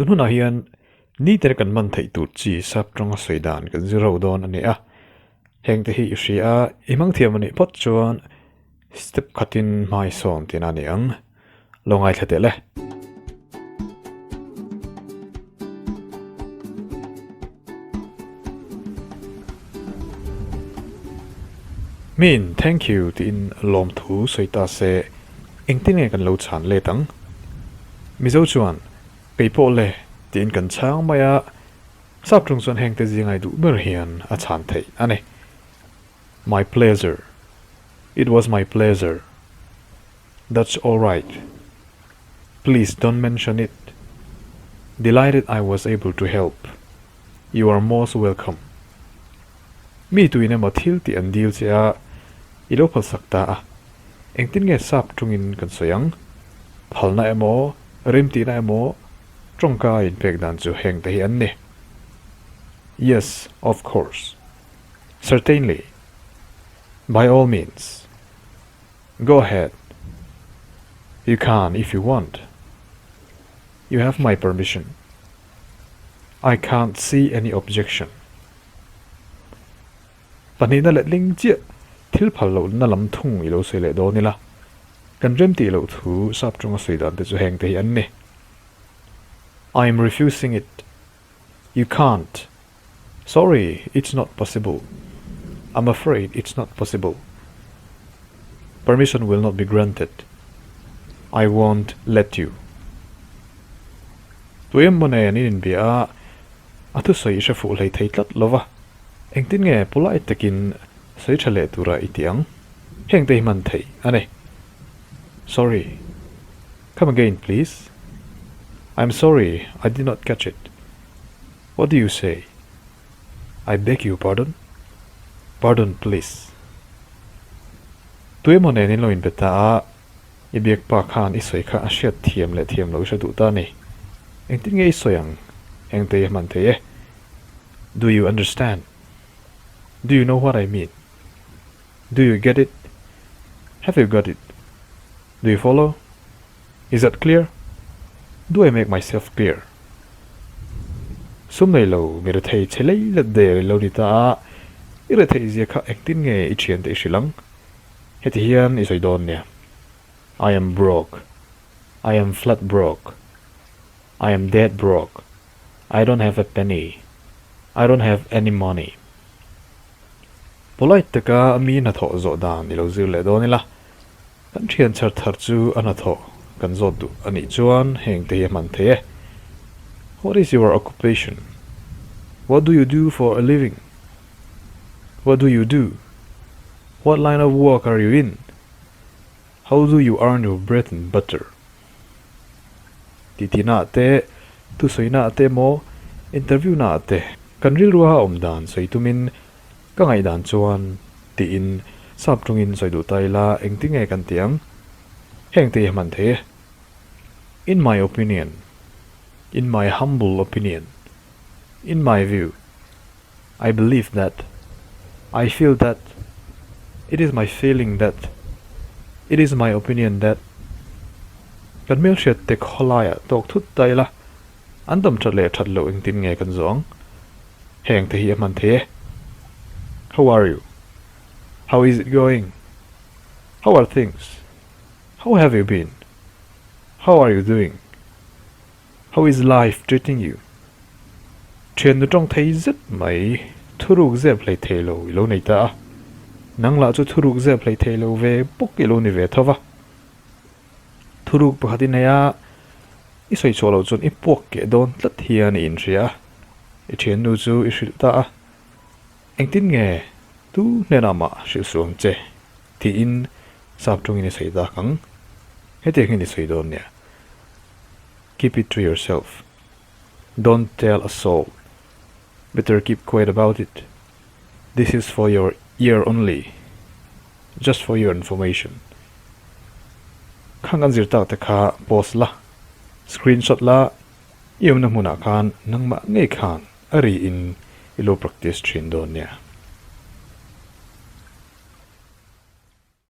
Tun hunah hian niter kan man theih tur chi sap tawnga sawi dan kan zir ho dawn a ni a. Hengte hi i hria a, i hmang thiam a nih phawt chuan step khatin hmai sawn tihna a ni ang. Lo ngaithla teh le. Min thank you tiin lawmthu sawi ta se engtin nge kan lo chhan let ang? Mizo chuan kei pawh le tiin kan chhang mai a, sap ṭung chuan hengte zingai duh ber hian a chhan theih a ni. My pleasure. It was my pleasure. That's all right. Please don't mention it. Delighted I was able to help. You are most welcome. Mi tuin emaw thil tih an dil che a, i lo phalsak ta a. Engtin nge sap tungin kan sawi ang? Phalna emaw, remtihna emaw, tawngka inpek dan chu heng te hi an ni. Yes, of course. Certainly. By all means. Go ahead. You can if you want. You have my permission. I can't see any objection. Pahnihna letling chiah thil phal lohna lam thung i lo sawi leh dawn ila. Kan rem tih loh thu sap tawnga sawi dan te chu heng te hi an ni. I am refusing it. You can't. Sorry, it's not possible. I'm afraid it's not possible. Permission will not be granted. I won't let you. Tuiemaw nen in inbia a, a thusawi i hre fuh hlei thei tlat lo va, engtin nge polite takin sawi tha leh tura i tih ang? Heng te hi hman theih a ni. Sorry. Come again please. I'm sorry, I did not catch it. What do you say? I beg you pardon? Pardon please. Tuemaw nen in lo inbe ta a, i biak pa khan i sawi kha a hriat thiam leh thiam lo i hre duh ta a ni. Engtin nge i sawi ang? Engte i hman thei e? Do you understand? Do you know what I mean? Do you get it? Have you got it? Do you follow? Is that clear? Do I make myself clear? Sum nei lo mi rethei che lei let der i lo ni ta a, i rethei zia kha engtin nge i thiante i hrilh ang? Heti hian i sawi dawn nia. I am broke. I am flat broke. I am dead broke. I don't have a penny. I don't have any money. Polite taka mi hnathawh zawh dan i lo zir leh dawn ila, kan thian chhar thar chu a hnathawh kan zawt duh a nih chuan heng te hi a hman thei e. What is your occupation? What do you do for a living? What do you do? What line of work are you in? How do you earn your bread and butter? Titi-naah te, thusawi-naah te emaw, interview-naah te kan rilrua awm dan sawi tumin ka ngaihdan chuan tiin sap tungin sawi duh ta ila engtin nge kan ti ang? Heng te hi a hman thei e. In my opinion, in my humble opinion, in my view, I believe that, I feel that, it is my feeling that, it is my opinion that Kan hmelhriat te khawlaiah tawk thut ta ila, an dam that leh that loh engtin nge kan zawh ang? Heng te hi a hman thei e. How are you? How is it going? How are things? How have you been? How are you doing? How is life treating you? Thiannu tawng thei zet mai, thuruk zep hlei thei lo i lo nei ta a. Nang lah chu thuruk zep hlei thei lo ve bawk i lo ni ve tho va. Thuruk pakhat i nei a, i sawi chhuah loh chuan i puak keh dawn tlat hian i inhria a. I thiannu chu i hrilh ta a. Engtin nge tu hnenah mah hrilh suh ang che? tiin sap tawngin i sawi tak ang. Hetiang hian i sawi dawn nia. Keep it to yourself. Don't tell a soul. Better keep quiet about it. This is for your ear only. Just for your information. Khang kan zir tak te kha post la, screenshot la, i awmna hmunah khan nangmah ngei khan a ri in i lo practice thin dawn nia.